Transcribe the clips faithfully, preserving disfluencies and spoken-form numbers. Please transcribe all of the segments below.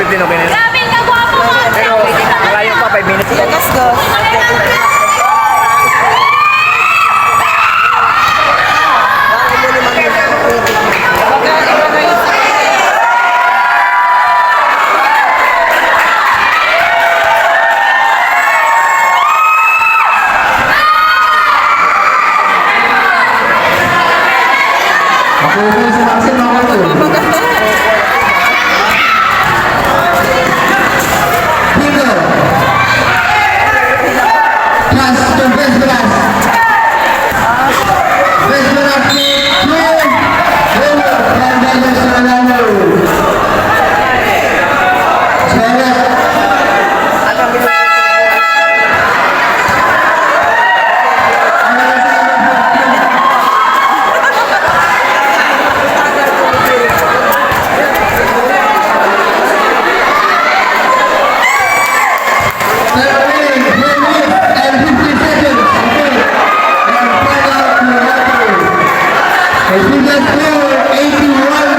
Din, okay na yun. Grabe, kagwapo mo! Pero malayo pa, five minutes. Let's go. Ako po si Maxine Makoto. Bingo. Pass to Vesperas. Vesperas to Troy. Hello, Fernando Serrano. Suarez. Thirteen minutes and fifty seconds. Okay. And final to Roberto. The final score, eighty-one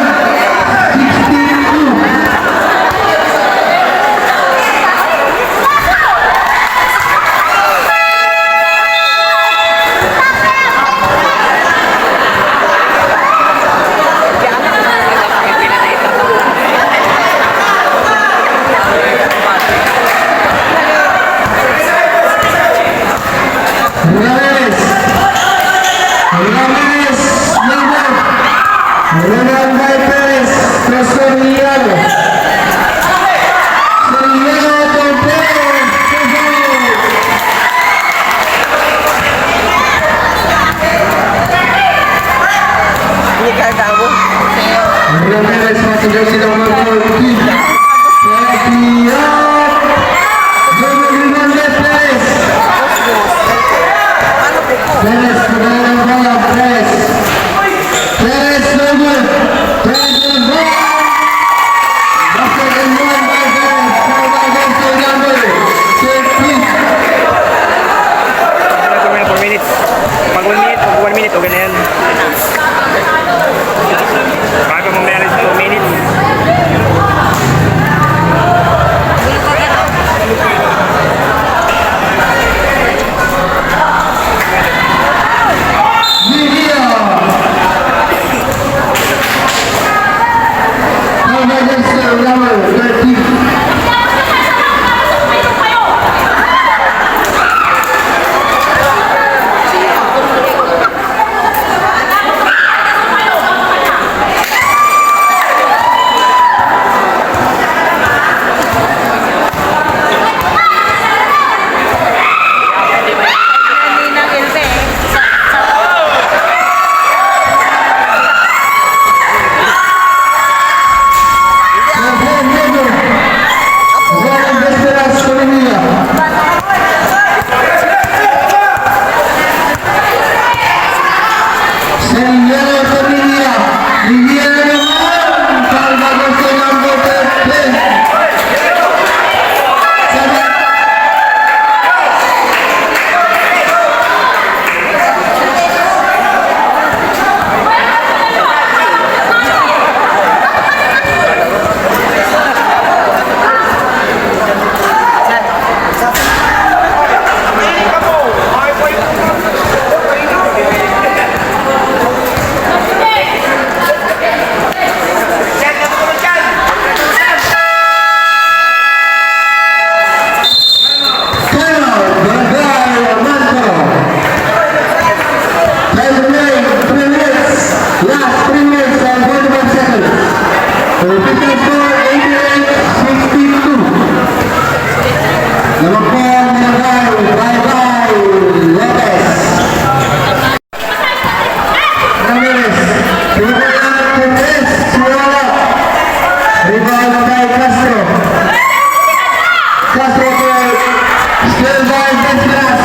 sixty-two. Ramirez. Ramirez, number. Ronald Perez, Trasoriano. Soriano to Perez. Ini kaya tamo? Ramirez, matigaw sila mga fourteen. Perez, Perez. Perez, Perez, Perez. Perez, no good. Perez, no good. Basket and one by Perez. Foul against the number. Take, please. Four minutes. Pag one minute, pag one minute, okay na yan. Bago mo meron two minutes. Mejia. Number thirteen. Soriano Familia, Miguel Roman, Salvador Solanco, Pepe. Kyle Barangay Armando. Time remaining three minutes. Last three minutes and forty-five seconds. Official score, eighty-eight sixty-two. Number four, Barangay Baybay Lopez. Ramirez. Pinapayaan to Chris Suara. Rebound by Castro. Castro to, still by Vesperas.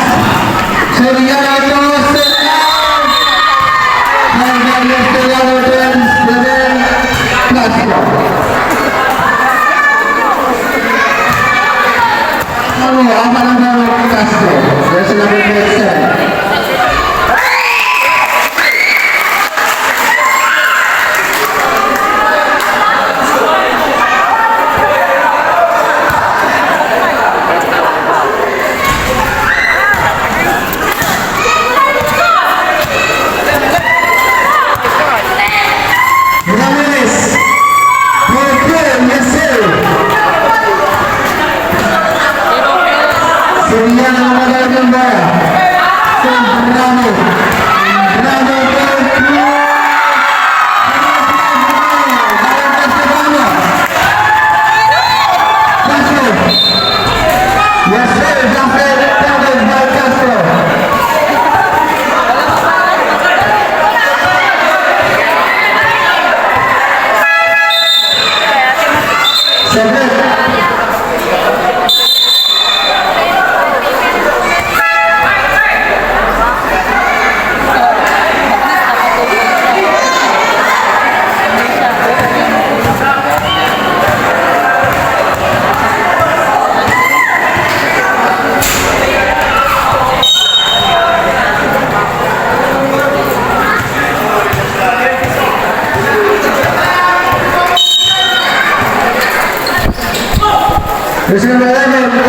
Soriano to, still out. By Mario Soriano to, Castro. Ano, apat ang Castro. There's a number ten. Gusto na ba yan?